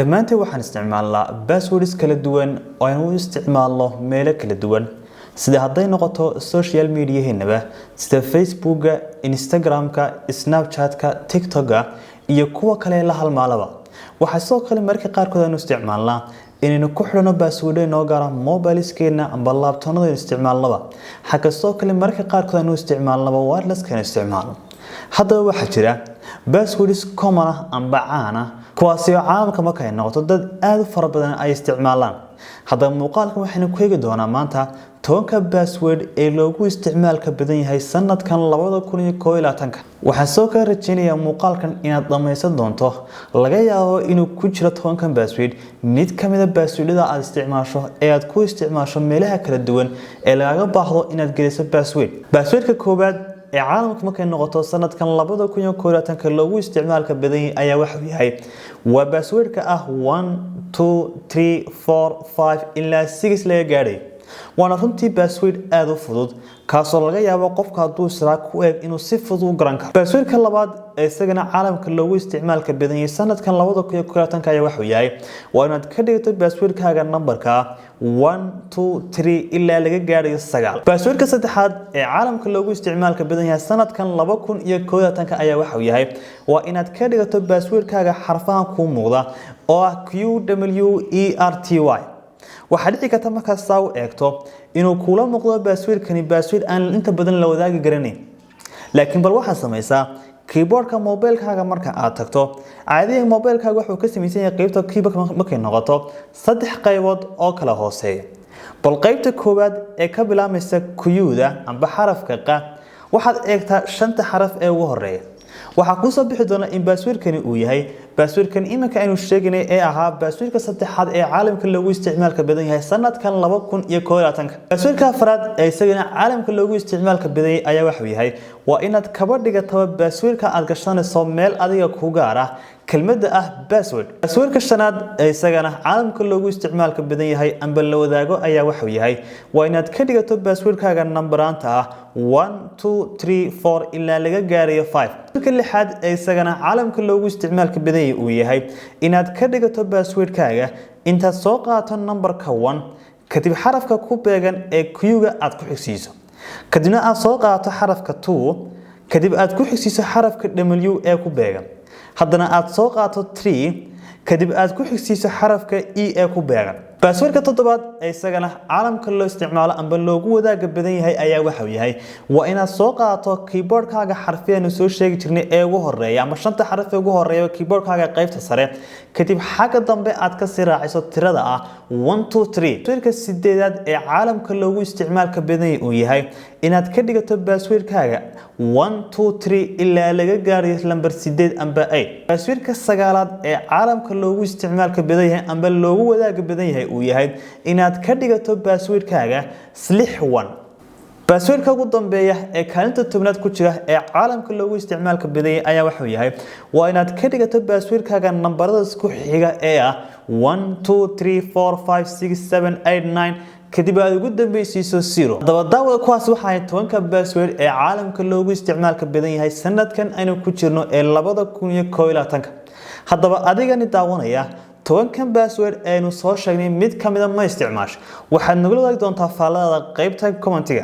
Dhammaanteen waxaan isticmaalnaa passwords kala duwan oo aynu u isticmaalno meelo kala duwan, sida hadday noqoto social mediaheennaba, sida Facebooka, Instagramka, Snapchatka, TikToka iyo kuwa kale la halmaalaba. Waxaa sidoo kale mararka qaarkood aynu isticmaalnaa inaynu ku xidhano password inoo gaara mobileskeena amba laabtoonada aynu isticmaalnaba. Xagga sidoo kale mararka qaarkood aynu isticmaalnaba wirelesska aynu isticmaalno. Haddaba waxaa jira passwords common ah amba caan ah, kuwaasi oo caalamka marka ay noqoto dad aad u fara badan ay isticmaalaan. Haddaba muuqaalkan waxaynu ku eegi doonaa maanta 10-ka password ee loogu isticmaalka badan yahay sanadkan 2021-ka. Waxaan soo kala rajeynayaa muuqaalkan inaad dhammaysan doonto. Laga yaabo inuu ku jiro 10-kan password mid ka mid a passwordada aad isticmaasho ee aad ku isticmaasho meelaha kala duwan ee lagaga baahdo inaad geliso password. Passwordka koowaad ee caalamka markay noqoto sanadkan 2021-ka loogu isticmaalka badan yahay ayaa waxuu yahay waa passwordka ah 1, 2, 3, 4, 5 ilaa 6 laga gaadhay. Waana runtii password aada u fudud, kaasoo laga yaabo qofka hadduu israa ku eeg inuu si fudud u garan karo. Passwordka labaad ee isagana caalamka loogu isticmaalka badan yahay sanadkan 2021-ka ayaa waxuu yahay waa inaad ka dhigato passwordkaaga nambarka 1, 2, 3 ilaa laga gaadhayo 9. Passwordka saddexaad ee caalamka loogu isticmaalka badan yahay sanadkan 2021-ka ayaa waxuu yahay waa inaad ka dhigato passwordkaaga xarfahan kuu muuqda oo ah QWERTY. Waxaa dhici karta markaad saa u eegto inuu kuula muuqdo passwordkani password aan inta badan la wadaagi garanayn, laakiin bal waxaad samaysaa keyboardka mobilkaaga marka aad tagto. Caadiga mobilkaaga wuxuu ka samaysan yahay qeybta keyboardka markay noqoto saddex qaybood oo kala hooseeya. Bal qaybta koowaad ee ka bilaabmaysa Q-da amba xarafka qa, waxaad eegtaa shanta xaraf ee ugu horeeya. Waxaa kuusoo bixi doona in passwordkani uu yahay passwordkan iminka aynu sheegaynay ee ahaa passwordka saddexaad ee caalamka loogu isticmaalka badan yahay sanadkan 2021-ka. Passwordka afraad ee isagana caalamka loogu isticmaalka badan yahay ayaa waxuu yahay waa inaad kaba dhigataba passwordka aad gashanayso meel adiga ku gaar ah kelmadda ah password. Passwordka shanaad ee isagana caalamka loogu isticmaalka badan yahay amba la wadaago ayaa waxuu yahay waa inaad ka dhigato passwordkaaga nambaraanta ah 1, 2, 3, 4 ilaa laga gaarayo 5. Passwordka lixaad ee isagana caalamka loogu isticmaalka badan yahay uu yahay inaad ka dhigato passwordkaaga intaad soo qaato nambarka 1, kadib xarafka ku beegan ee Q-ga aad ku xigsiiso, kadibna aad soo qaato xarafka 2, kadib aad ku xigsiiso xarafka W ee ku beegan, haddana aad soo qaato 3, kadib aad ku xigsiiso xarafka E ee ku beegan. Passwordka toddobaad ee isagana caalamka loo isticmaalo amba loogu wadaaga badan yahay ayaa waxuu yahay waa inaad soo qaato keyboardkaaga xarfiyaanu soo sheegi jirnay ee ugu horeeya ama shanta xaraf ee ugu horeeya keyboardkaaga qaybta sare, kadib xagga dambe aad ka sii raaciso tirada ah 1, 2, 3. Passwordka sideedaad ee caalamka loogu isticmaalka badan yahay uu yahay inaad ka dhigato passwordkaaga 1, 2, 3 ilaa laga gaarayo lambar 8 amba 8. Passwordka sagaalaad ee caalamka loogu isticmaalka badan yahay amba loogu wadaaga badan yahay uu yahay inaad ka dhigato passwordkaaga 61. Passwordka ugu dambeeya ee kaalinta 10aad ku jira ee caalamka loogu isticmaalka badan yahay ayaa waxuu yahay waa inaad ka dhigato passwordkaaga nambarada isku xiga ee ah 1, 2, 3, 4, 5, 6, 7, 8, 9, kadib aad ugu dambeysiiso 0. Haddaba daawada, kuwaas waxa ay 10-ka password ee caalamka loogu isticmaalka badan yahay sanadkan aynu ku jirno ee 2021-ka. Haddaba adigani daawanaya, 10-kan password aynu soo sheegnay mid ka mida ma isticmaasho? Waxaad nagula wadaagi doontaa faalladaada qaybta commentiga.